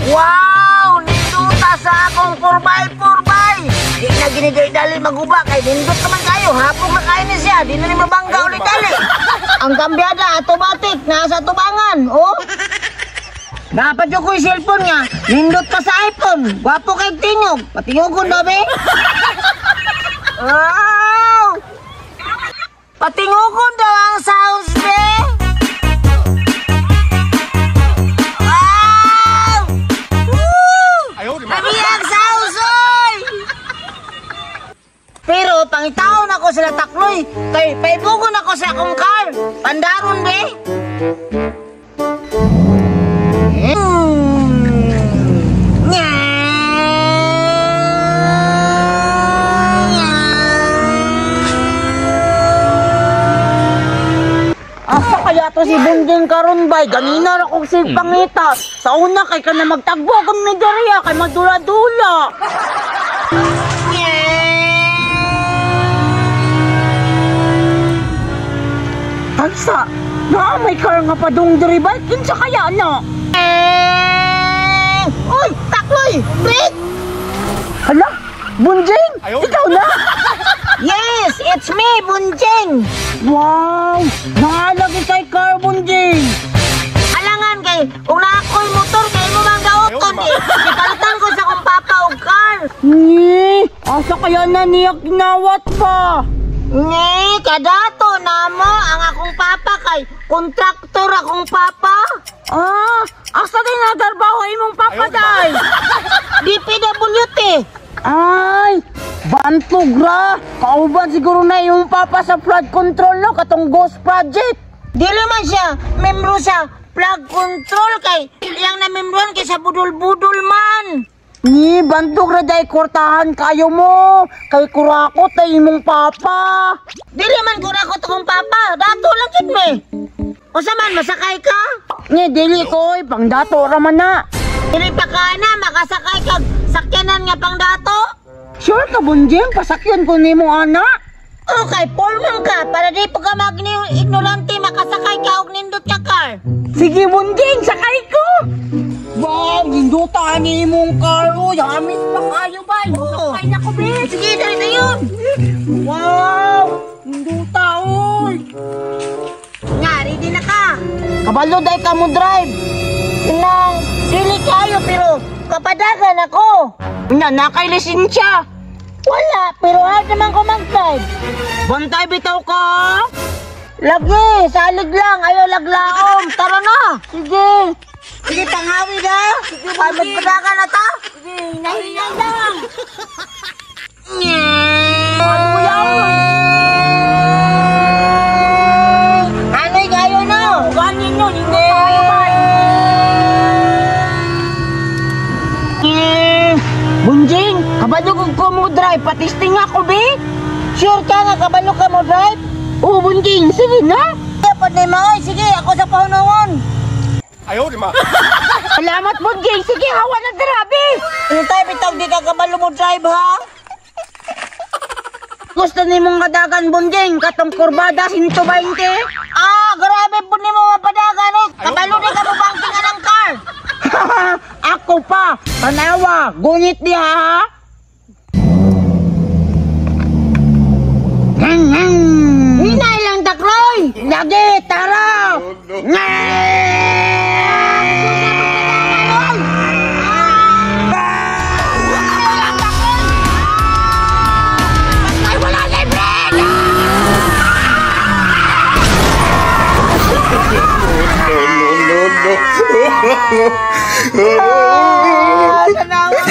Wow! Ninduta sa akong 4x4 bay! Di na gini dali maguba kay nindot naman kayo. Hapong na kayo ni siya. Di na ni mabangga ulit dali. Ang kambyada, automatic, nasa tubangan. Oh! Dapat yung ko'y cellphone nga. Nindot ka sa iPhone. Gwapo kay tingog. Patingogon daw, be. Wow! Patingogon daw ang sounds, be. Wow! Woo! Kami ang sounds, oy! Pero pangitaon ako sila takloy. Kay paibugon ako sa akong car. Pandaron, be. Asa kaya to si Bunjing karon bay? Ganina ra kog sig pangita. Sa una kay ka na magtagbo kung may dariya kay madula-dula. Tagsa, naa may car nga padung diri bay. Kinsa kaya na? Uy, takloy! Break! Hala, Bunjing! Ikaw na? Yes, it's me, Bunjing! Wow! Naalagi kay car, Bunjing! Alangan kay, kung na ako'y motor, kay mo mang gaoton eh. Ipalitan ko sa kong papa og car. Ni, asa kaya na niya kinawat pa? Ni, kadato na mo ang akong papa kay kontraktor akong papa. Ah, asa din nagarbaho imong papa day? DPWT. Ay, bantog ra. Kauban siguro na imong papa sa flood control no, katong ghost project. Dili man siya membro sa flood control kay iyang namembroan kay sa budol-budol man. Ni, bantog ra day kortahan kayo mo. Kay kurakot ay imong papa. Dili man kurakot akong papa, dato lang jud me. Usa man masakay ka? Ni, dili ko oy, pangdato ra man na. Dili pa ka na makasakay kag sakyanan nga pangdato? Sure ka, Bunjing? Pasakyan ko nimo ana. Okay, formal ka para di po ka magignorante makasakay ka og nindot ka car. Sige, Bunjing, sakay ko. Wow, ninduta ni imong car. Uy, amis pa kayo ba? Oo. Sakay na ko, be. Sige, dali na yun. Wow, ninduta, uy. Nga, ready na ka. Kabalo day ka mo drive. Inang, dili kayo pero kapadagan ako. Una, nakay lisensya. Wala, pero hard naman ko mag-drive. Bantay bitaw ka. Lagi, salig lang, ayaw laglaom. Tara na. Sige. Sige, panghawi na. Sige, ay, magpadagan na ta. Sige, hinahinay lang. Ano yan? Ano'y kayo no? Ganin nun, hindi tayo ba? Bunjing, kabalo ko mo drive, patisting ako, be. Sure ka nga, kabalo ka mo drive? Oo, Bunjing, sige na. Dapat na maoy, sige, ako sa pahunungon. Ayaw, di ma. Salamat, Bunjing. Sige, hawa na grabe. Ano tayo, bitaw, di ka kabalo mo drive, ha? Gusto ni mong kadagan, Bunjing, katong kurbada, 120. Ah, grabe po ni mo mapadagan, eh. Kabalo di ka mo banking ng car. Ako pa, tanawa, gunit di ha. Hinay lang, takloy. Lagi, tara. Ay, wala libre! No, no, no, no. Ah, tanawa.